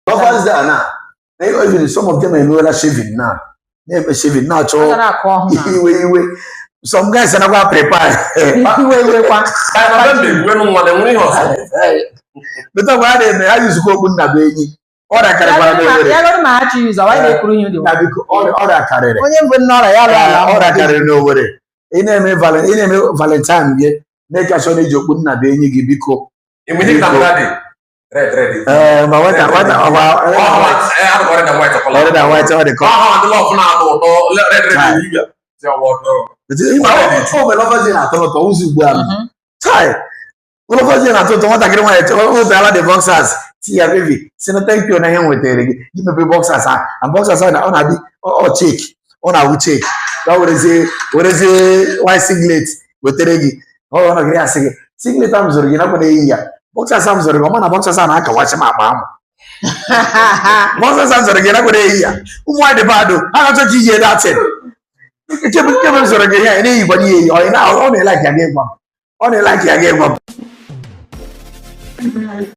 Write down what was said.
Lovers Day a na even some of them emewela shaving now, na-eme shaving na-achọ Ọ ga na-akụ ọhụụ na iwe iwe. Some guys anakwa prepare. Iwe iwe kwa. By November, egwenu nwa na enwere ihe ọzọ. Beta mgbe a na-eme ha yuzukwa okpu nna bụ enyi, ọrịa karịkwara n'Owerri. Ya gọrọ ma ha chi yuzu, anyị na-ekwuru ihe dị. Na biko, ọrịa karịrị. Onye mbụ nne ọrịa ya lụọ ala. Ọrịa karịrị n'Owerri. Ị na-eme Valentine gị, na-eke sure na iji okpu nna bụ enyi gị, biko. Enwe ihe ka dị red red. Ee, ma nwata nwata ọgba. Ọ red and white ọkọla. Red and white ọ dị ka Ọ ndị love na-atọ ụtọ red red yi ya. Ti ọwọ́ ọdọ. O mere Lovers Day na-atọ ụtọ ụzọ ugbu a. Chai, Lovers Day na-atọ ụtọ. Nwatakịrị nwaanyị nwetara the boxers, ti ya, "Baby," si na, "Thank you na ihe m nwetara gị." Gị mepe boxers a, and boxers a ọ na-adị ọ check, ọ na-awụ check ka ọ werezie white singlet wetere gị. Ọ nọgịrị asị gị, "Singlet a m zụrụ gị nakwa na-eyi ya, boxers a m zụrụ gị, ọ ma na boxers a na-akawachi m akpa amụ. Boxers a m zụrụ gị nakwa na-eyi ya." Ụmụ nwaanyị dị bad, ha ga-achọ ka iyi datin kebe m zụrụ gị ihe na-eyikwa n'ihe eyi. Ọ na-ele ka ya ga-egwa m, ọ na-ele ka ya ga-egwa m.